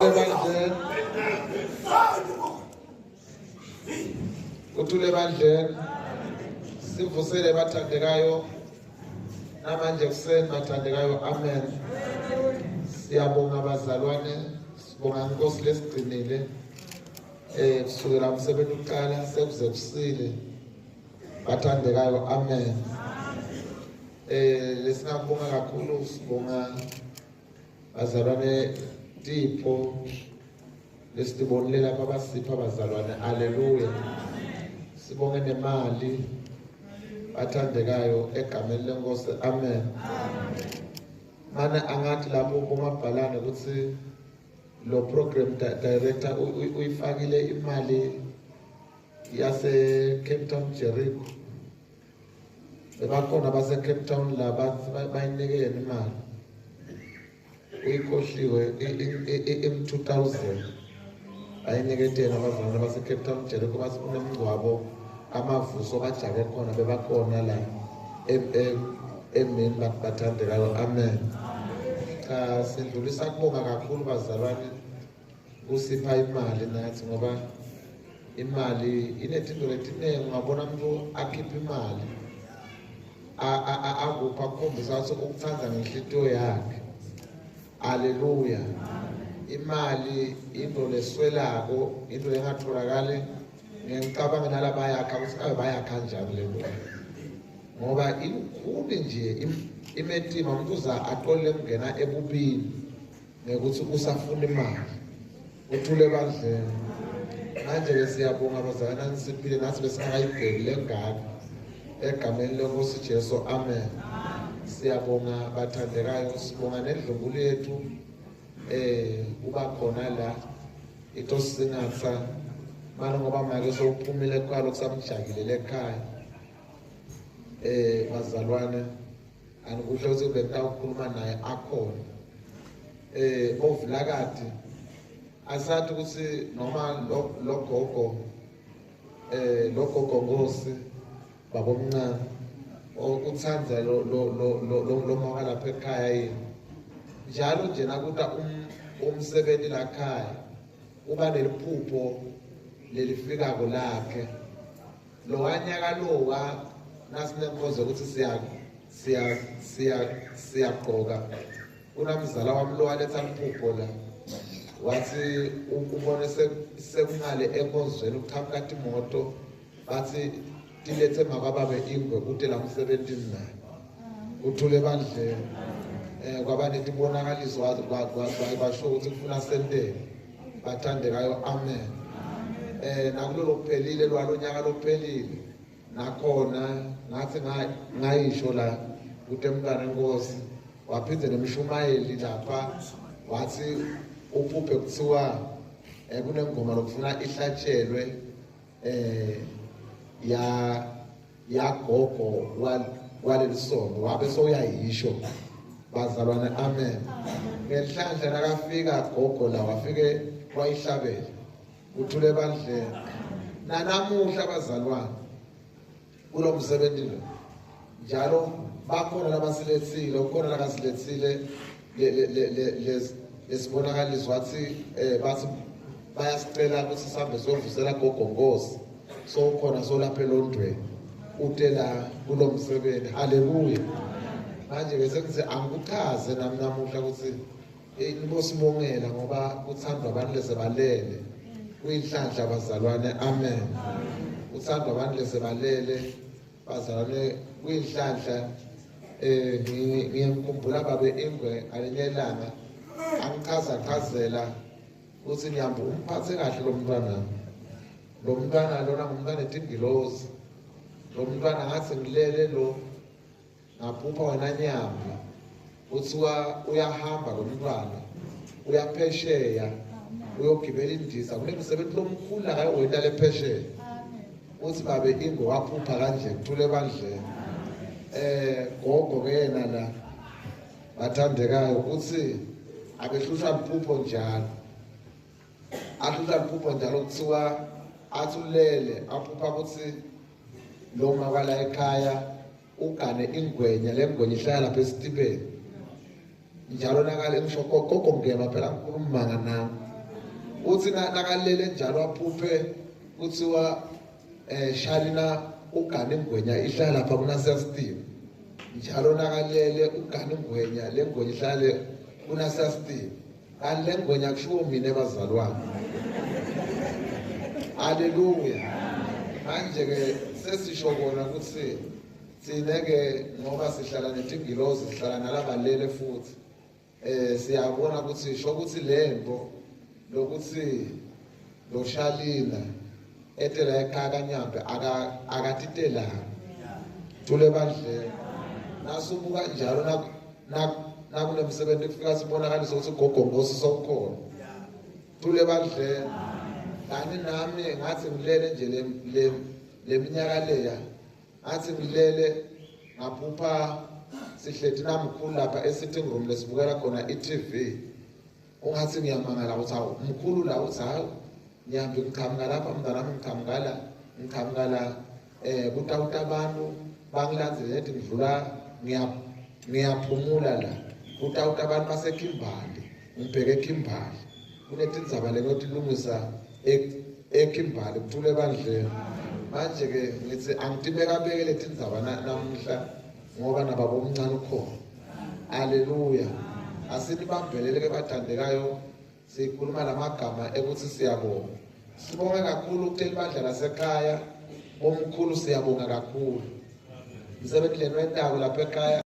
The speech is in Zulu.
Ebandleni, uthule ebandleni, sivusele bathandekayo namanje kuseni bathandekayo. Amen. Siyabonga bazalwane, sibonga inkosi lesigcinile kusukela umsebenzi uqala sekuze kusile bathandekayo. Amen. Lesingakubonga kakhulu, sibonga bazalwane tipho lesitibonile lapha abasipha bazalwane. Haleluya. Sibonge nemali bathandekayo egameni lenkosi. Amen. Mane angathi lapho bomabhalane ukuthi lo program director uyifakile imali yase Cape Town Jericho. Bebakhona base Cape Town la bathi bayinikele imali, uyikhohliwe im 2000 bayiniketena abazalwane base Cape Town Jericho. Bathi kunemngcwabo amavuso bajake khona, bebakhona la emini bathandekayo. Amen. Cha, sindlulisa kubonga kakhulu bazalwane kusipha imali nathi, ngoba imali inetinto letiningi. Ungabona umuntu akhipha imali akupha kukhombisa ukuthi ukuthanda ngenhlitiyo yakhe. Haleluya. Imali into leswelako, into engatholakali. Ngiyacabanga nalabayakha ukuthi abe bayakha kanjani le nto, ngoba ilukhuni nje, imetima. Umuntu uza aqole kungena ebubini ngekuthi usafuna imali. Uthule ebandleni. Manje-ke siyabonga bazalwane, nisiphile nathi besingakayibheki le ngane egameni lenkosi Jesu. Amen. Siyabonga bathandekayo, sibonga nendlunkulu yethu kuba khona la itosingatha manje, ngoba make sowuphumile kwalo kusamjakile lekhaya. Bazalwane, anikuhle ukuthi bengitawukhuluma naye akhona bovulakadi. Asathi ukuthi noma lo gogo, lo gogo Nkosi babomncane uthanda lo lo lo lo lo maka lapha ekhaya yini. Njalo nje nakuta umsebenzi la khaya uba neliphupho lelifikako lakhe. Lo wanyaka lowa nasinenkonzo ukuthi siya siya siya siyagqoka, kunamzala wami lo waletha liphupho la, wathi ubone sekungale enkonzweni kuqhamuka imoto, bathi tilethe makwababe ingwe kute la msebentini naye. Uthule ebandleni. Kwaba netibonakaliso, basho ukuthi kufuna sentele bathandekayo. Amen. Nakulolo kuphelile lwalonyaka lophelile nakhona ngathi ngayisho la kude mntwana enkosi, waphinde nemshumayeli lapha wathi uphuphe kuthiwa kunengoma lokufuna ihlatshelwe ya yagogo waleli sonto, wabe sowuyayisho bazalwane. Amen. Ngenhlanhla nakafika gogo la wafike wayihlabela. Uthule ebandleni. Nanamuhla bazalwane kulo msebenzi lo njalo bakhona labasilethile, ukhona lakasilethile lesibonakaliso, wathi bathi bayasicela ukuthi sihambe siyovusela gogo Nkosi. So ukhona solapha elondweni, ute la kulo msebenzi. Haleluya. Manje bese kuthi angikuchaze nami namuhla ukuthi nibosibongela ngoba kuthandwa abantu lesebalele, kuyinhlanhla bazalwane. Amen. Kuthandwa abantu lesebalele bazalwane, kuyinhlanhla. Ngiyamkhumbula babe ingwe ngalinye ilanga angichaza chazela ukuthi ngiyamba umphathe kahle lo mntwana, lo mntwana lona ngumntwana etingilozi. Lo mntwana ngathi ngilele lo ngaphupha wena nyambi kuthiwa uyahamba lo mntwana, uyaphesheya uyogibela indiza, kunemsebenzi lomkhulu akayowenta lephesheya. Uthi babe ingwe waphupha kanje. Kuthule ebandleni. Gogo ke yena la bathandekayo uthi abehlushwa liphupho njalo, ahlushwa liphupho njalo. Kuthiwa athi ulele aphupha ukuthi lo maka la ekhaya ugane ingwenya, le ngwenya ihlala lapha esitibeni njalo. Nakale ngisho gogo ngema phela ngikhuluma manga nami. Uthi nakalele njalo aphuphe kuthiwa Shalina ugane ingwenya ihlala lapha kunasasitini. Njalo nakalele ugane ingwenya, le ngwenya ihlale kunasasitini. Kanti le ngwenya kushiwo mina ebazalwane. Haleluya. Manje ke sesisho kona ukuthi thina ke ngoba sihlala netingilozi, sihlala nalabalele futhi. Siyabona ukuthi sho ukuthi lento lokuthi lo Shalina etela ekhaya kaNyambe akatitelanga. Thule bandleni. Nasubuka njalo nakunemsebenzi kufika sibonakaliso ukuthi ugogo Nkosi sokukhona. Thule bandleni. Kani nami ngathi ngilele nje le minyaka leya. Ngathi ngilele ngaphupha sihleti namkhulu lapha e-sitting room lesibukela khona i-TV. Ungathi ngiyamangala ukuthi hawu mkhulu la, uthi hawu ngihambe ngiqhamuka lapha mntanami, ngiqhamuka la kutawuta abantu bangilandzele lethi ngidlula ngiyaphumula la. Kutawuta abantu baseKimberley, ngibheke eKimberley. Kunetindzaba lengotilungisa eKimberley kuthule ebandleni. Manje ke ngithi angitibekabeke letindzaba namuhla ngoba nababa omncane ukhona. Haleluya. Asinibambelele ke bathandekayo, sikhuluma lamagama ekuthi siyabonga. Sibonge kakhulu kutheli bandla lasekhaya, bomkhulu siyabonga kakhulu. Msebenzi lenu wentako lapha ekhaya.